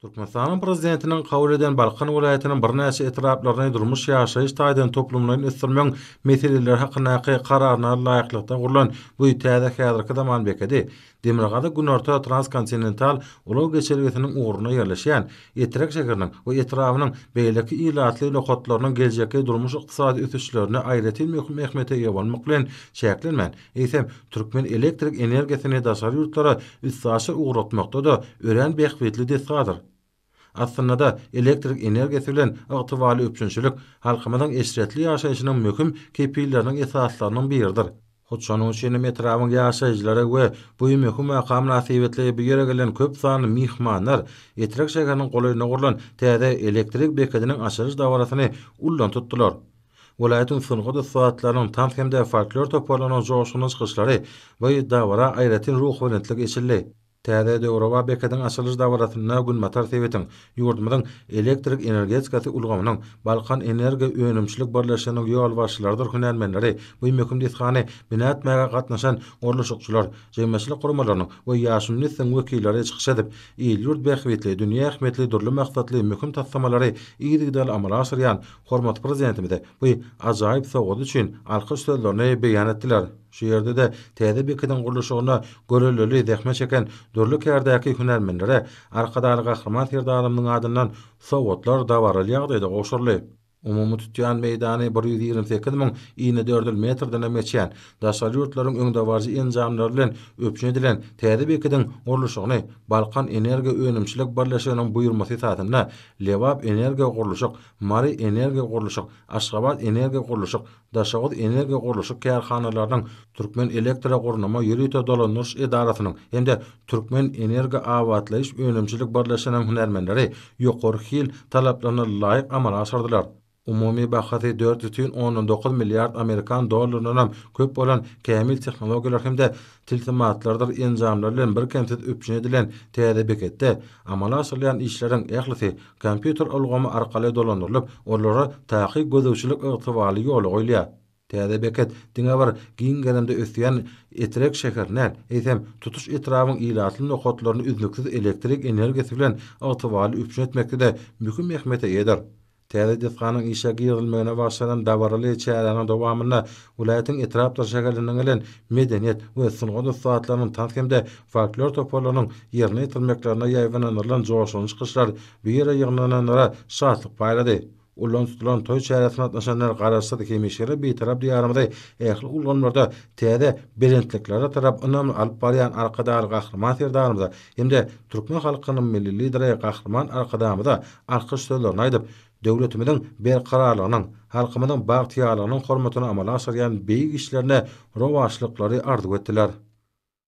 Türkmenistanyň Prezidentiniň kabul eden Balkan welaýatynyň birnäçe etraplaryny durmuş-ýaşaýyş taýdan toplumlaýyn ösdürmegiň meseleleri hakyndaky Kararyna laýyklykda gurlan bu täze häzirki zaman bekedi Demirgazyk-Günorta transkontinental ulag geçelgesiniň ugrunda ýerleşýän Etrek şäheriniň we etrabynyň beýleki ilatly nokatlarynyň geljekki durmuş-ykdysady ösüşlerinde aýratyn möhüm ähmiýete eýe bolmak bilen çäklenmän, eýsem, türkmen elektrik energiýasyny daşary ýurtlara üstaşyr ugratmakda-da örän bähbitli desgadyr. Aslynda-da, elektrik energiýasy bilen ygtybarly üpjünçilik halkymyzyň eşretli ýaşaýşynyň möhüm kepilleriniň esaslarynyň biridir. Hut şonuň üçin hem etrabyň ýaşaýjylary we bu möhüm waka mynasybetli bu ýere gelen köp sanly myhmanlar Etrek şäheriniň golaýynda gurlan täze elektrik bekediniň açylyş dabarasyny ullan tutdular. Welaýatyň sungat ussatlarynyň tans hem-de folklor toparlarynyň joşgunly çykyşlary bu dabara aýratyn ruhubelentlik eçildi. Täze döwrebap bekediň açylyş dabarasynda günbatar sebitiň, ýurdumyzyň elektrik energetikasy ulgamynyň Balkan energiýa önümçilik birleşiginiň ýolbaşçylarydyr hünärmenleri, bu möhüm desgany bina etmäge gatnaşan gurluşykçylar, jemgyýetçilik guramalarynyň we ýaşuly nesliň wekilleri çykyş edip, il-ýurt bähbitli, dünýä ähmiýetli dürli maksatly möhüm taslamalary yzygiderli amala aşyrýan hormatly Prezidentimize bu ajaýyp sowgady üçin alkyş sözlerini beýan etdiler. Şu ýerde-de täze bekediň gurluşygynda görellili zähmet çeken dürli kärdäki hünärmenlere Arkadagly Gahryman Serdarymyzyň adyndan sowgatlar dabaraly ýagdaýda gowşuryldy. Umumy tutýan meýdany 128 müň inedördül metrden hem geçýän, daşary ýurtlaryň öňdebaryjy enjamlary bilen üpjün edilen täze bekediň gurluşygyny Balkan energiýa önümçilik birleşiginiň buýurmasy esasynda Lebap energiýa gurluşyk, Mary energiýa gurluşyk, Aşgabat energiýa gurluşyk, Daşoguz energiýa gurluşyk kärhanalarynyň, Türkmen elektrogurnama ýörite dolandyryş edarasynyň hem-de Türkmen energoabatlaýyş önümçilik birleşiginiň hünärmenleri ýokary hil talaplaryna laýyk amala aşyrdylar. Umumy bahasy 4,9 milliard amerikan dollaryndanam köp bolan kämil tehnologiýalar hem-de tilsimatlardyr enjamlar bilen birkemsiz üpjün edilen täze beketde amala aşyrylýan işleriň ählisi kompýuter ulgamy arkaly dolandyrylyp, olara takyk gözegçilik ygtybarly ýola goýulýar. Täze beket diňe bir giň gerimde ösýän Etrek şäherini däl, eýsem, tutuş etrabyň ilatly nokatlaryny üznüksiz elektrik energiýasy bilen ygtybarly üpjün etmekde-de möhüm ähmiýete eýedir. Täze desganyň işe girizilmegine bagyşlanan dabaraly çäräniň dowamynda welaýatyň etrapdyr şäherlerinden gelen medeniýet we sungat ussatlarynyň tans hem-de folklor toparlarynyň ýerine ýetirmeklerinde ýaýbaňlandyrylan joşgunly çykyşlar bu ýere ýygnananlara şatlyk paýlady. Ullan tutulan toý çäresine gatnaşanlar Garaşsyz, hemişelik Bitarap Diýarymyzy ähli ulgamlarda täze belentliklere tarap ynamly alyp barýan Arkadagly Gahryman Serdarymyza hem-de türkmen halkynyň Milli Lideri Gahryman Arkadagymyza alkyş sözlerini aýdyp, döwletimiziň berkararlygynyň, halkymyzyň bagtyýarlygynyň hormatyna amala aşyrýan beýik işlerine rowaçlyklary arzuw etdiler.